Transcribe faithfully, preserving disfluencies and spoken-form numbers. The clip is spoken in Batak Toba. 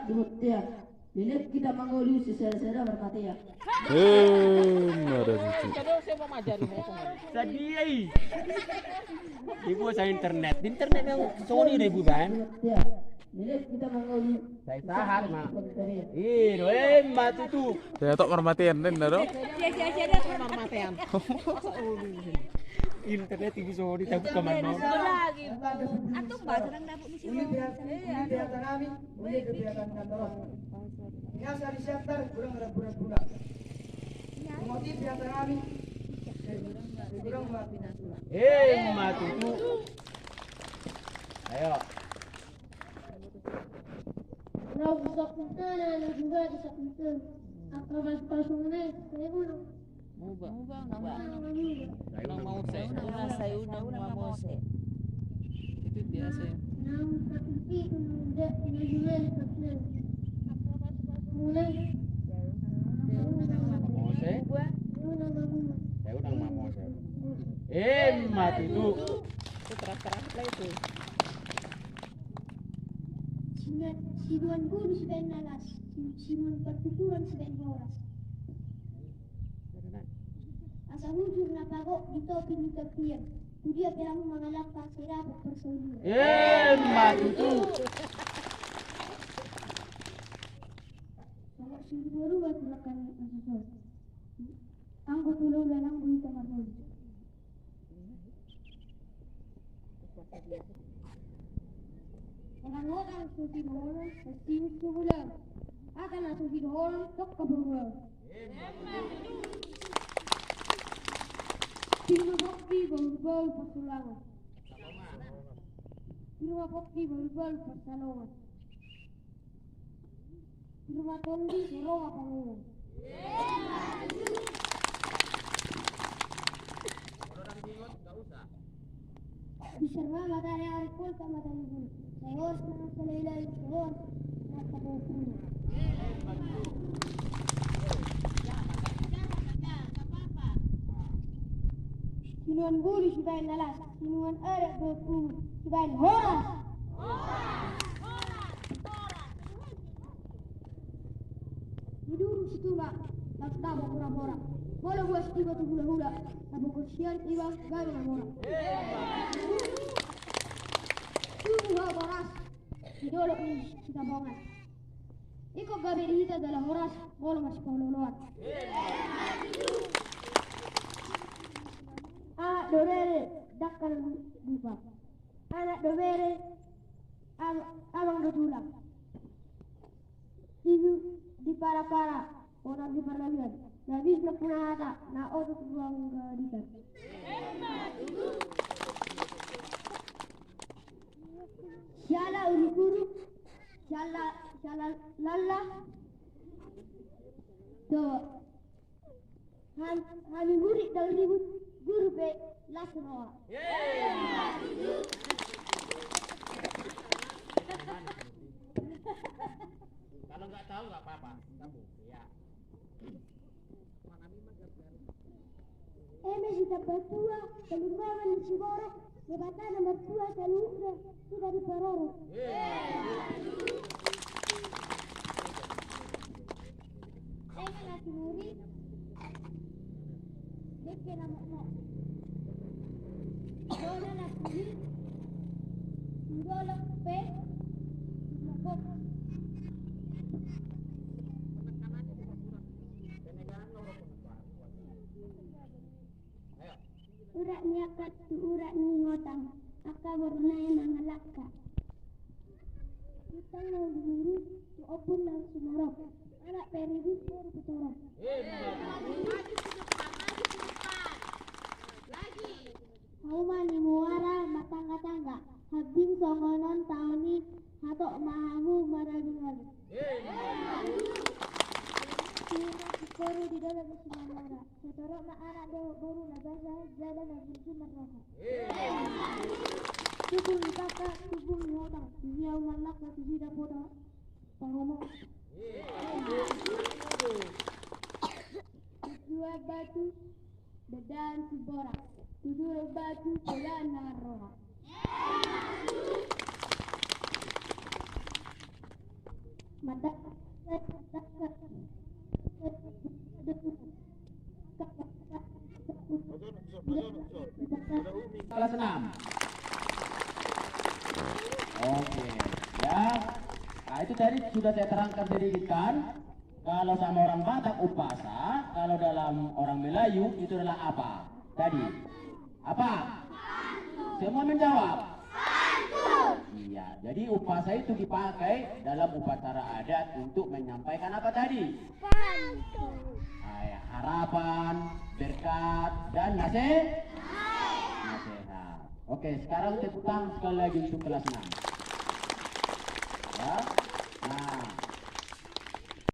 Leleng hita mangolu, sisada-sada marmatean. Eh, marmatean. Sadia i. Dibuat sa internet. Internet yang Sony deh bukan. Leleng hita mangolu. Sai sahat ma. Ih, do, eh, ma tutu. Sai tok marmatean den do. Sia-sia-sia dah marmatean. Internet ibu Sony tak buka mana. Lagi. Antum bahas sedang dapur di sini. Uli beata nami, uli beata kantor. Inasa di siantar, kurang ada bulan-bulan. Mengoti beata nami, kurang mati. Eh, ma tutu. Ayo. Lau bisa kuntana, lau juga bisa kuntana. Apa bahas pasungnya, saya guna. Muba. Muba, nama. Nama Mose. Nama Sayuna, Muba Mose. Itu biasa ya. Mose. Sayuna, Muba Mose. Eh, ma tutu. Itu keras-keras lah itu. Sinuan, sinuan guru sibaen na las, sinuan partuturan sibaen horas. Asa hujur na pagok di topi ni topian. Tudia pe hamu mangalangka sai dapot parsaulian. Eh, ma tutu. Pagok sinuan guru batu lakan asa sol. Anggo tu lola nang buita marholi. Hotang-hotang so sidohonon, pasti so bulan. Hata na so sidohonon, tokka parulang. Pir ma pongki bahulbahul partulangan. Pir ma pongki bahulbahul parsalongan. Pir ma tondi, sai ro ma pangungun. Bisar ma mataniari, poltak mataniari. Sai horas ma saleleng, sai horas ma tapopuna. Sinuan guru sibaen na las, sinuan adat dohot pungu sibaen horas. Di duru situla, tabo pura-pura. Molo buas iba tu hula-hula, tabo kursian iba gabe na mora. Tubu hau boras di dolok ni Sitabongan. Ingkon gabe di hita jala horas, molo marsipaolo-oloan. Anak do bere, dangkal lupa. Anak do bere, am-, amang do tulang. Ibu di para-para, onan di parlabian. Na bis na puna hata, na oto tu ruang gadikan. Siala uruk-uruk, siala, siala lalla. Do. Ham-, hami murid dang ribut, guru pe las roha. Kalau nggak tahu, nggak apa-apa. Kamu, ya. Eme si Tambatua, Palurbangan ni Siborok, Debata na martua saluhutna, hita diparorot. Eme na sinuri, dengke na mokmok. Dona na suli, dolok pe mokmok. Urat ni angka tu urat ni hotang, angka boru nai mangalangka. Utang na uli-uli tu ompung na sumorop, anak pe ribut boru pe torop. Hauma ni muara martangga-tangga, hambing songon on taon i, hatop ma hamu marabing-abing. Sihir ma singkoru di dolok ni Simamora. Sai torop ma anak dohot boru na basa, jala na burju marroha. Tubu ni pangka, tubu ni hotang, tusi hamu mangalangka, tusi dapotan pangomong. Tubu batu, dandaan Siborok. Tubu batu, dandaan na marroha. Kelas enam. Oke, ya. Nah, itu tadi sudah saya terangkan sedikit kan. Kalau sama orang Batak umpasa, kalau dalam orang Melayu itu adalah apa? Tadi. Apa? Semua menjawab. Iya, jadi umpasa itu dipakai dalam upacara adat untuk menyampaikan apa tadi? Pantun. Ah, ya, harapan, berkat, dan nase-, nasihat. Oke, sekarang tepuk tangan sekali lagi untuk kelas enam. Ya.